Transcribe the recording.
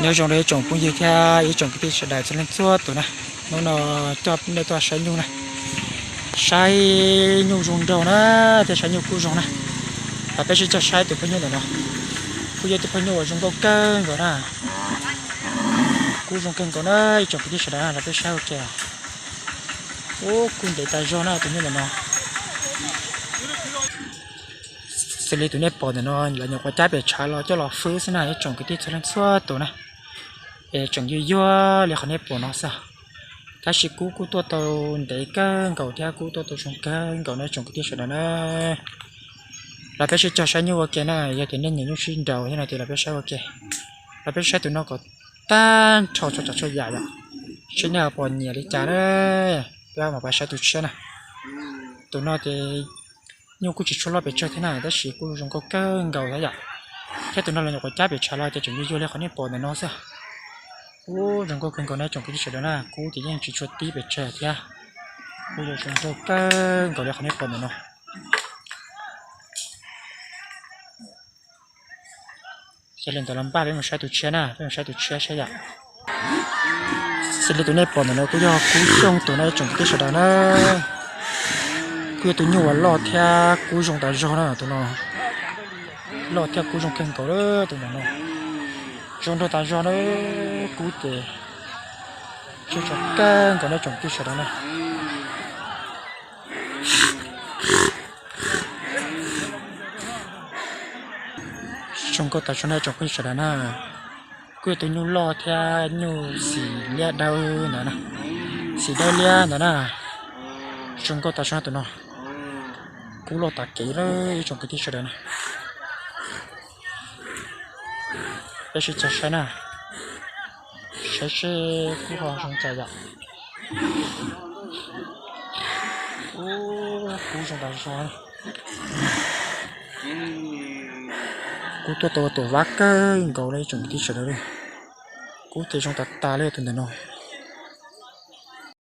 Nyob zoo rau ib tsoom phooj ywg thiab ib tsoom kwv tij sawv daws txhua leej txhua tus na. Hnub no coj nej tuaj saib nyuj na, saib nyuj zoo nraug na, thiab saib nyuj kub zoo na. Los peb sib cog saib tus phooj ywg ntawm no, kuj yog tus phooj ywg uas zoo nkauj kawg nkaus na, kub zoo kawg nkaus na ib tsoom kwv tij sawv daws na, los peb saib ua ke. Ub, kub ntev tas zog na tus nyuj ntawm no. Xws li tus nej pom ntawm no lawv nyuam qhuav cab pem tshav los coj los fwb xwb na ib tsoom kwv tij txhua leej txhua tus na. Es tseem yuag yuag li qhov nej pom no xwb, tab sis kub kuj tuaj tau ntev kawg nkaus thiab kub tuaj tau zoo kawg nkaus na ib tsoom kwv tij sawv daws na. Los peb sib cog saib nyuj ua ke na, yog tias nej nyiam nyuj sib nraus thiab no ces los peb saib ua ke. Los peb saib tus no kom tag nrho txhua tsav txhua yam yom, seb nej ho puas nyiam li cas na. Peb mam pais saib tus tshiab na. Tus no ces nyuj kuj tsis tshua loj pes tsawg thiab na, tab sis kuj zoo nkauj kawg nkaus thiab yom. Thiab tus no lawv nyuam qhuav cab pem tshav los ces tseem yuag yuag li qhov nej pom ntawm no xwb. Ub, zoo nkauj kawg nkaus na tsoom kwv tij sawv daws na, kub ces yeej tsis tshua tib pes tsawg thiab. Kuj yuav zoo nkauj kawg nkaus li qhov nej pom ntawm no. Yog li ntawd los npaj peb mus saib tus tshiab na, peb mus saib tus tshiab saib yom. Xws li tus nej pom ntawm no kuj yog kub xyooj tus na ib tsoom kwv tij sawv daws na. Kuj yog tus nyuj uas loj thiab kub zoo tas zog na tus no. Loj thiab kub zoo kawg nkaus tus ntawm no. Zoo nraug tas zog na, kub ces tsuag tsuag kawg nkaus na tsoom kwv tij sawv daws na. Zoo nkauj tas zog na tsoom kwv tij sawv daws na. Kuj yog tus nyuj loj thiab nyuj xim liab dawb ntawd na, xim dawb liab ntawd na. Zoo nkauj tas zog tus no. Kub loj tas kev lawm ib tsoom kwv tij sawv daws na. Peb sib cog saib na, saib seb kub ho zoo cas yom. Ub, kub zoo tas zog. Kub tuaj tau tus vab kawg nkaus li ib tsoom kwv tij sawv daws li. Kub ces zoo tas tas li tus ntawm no.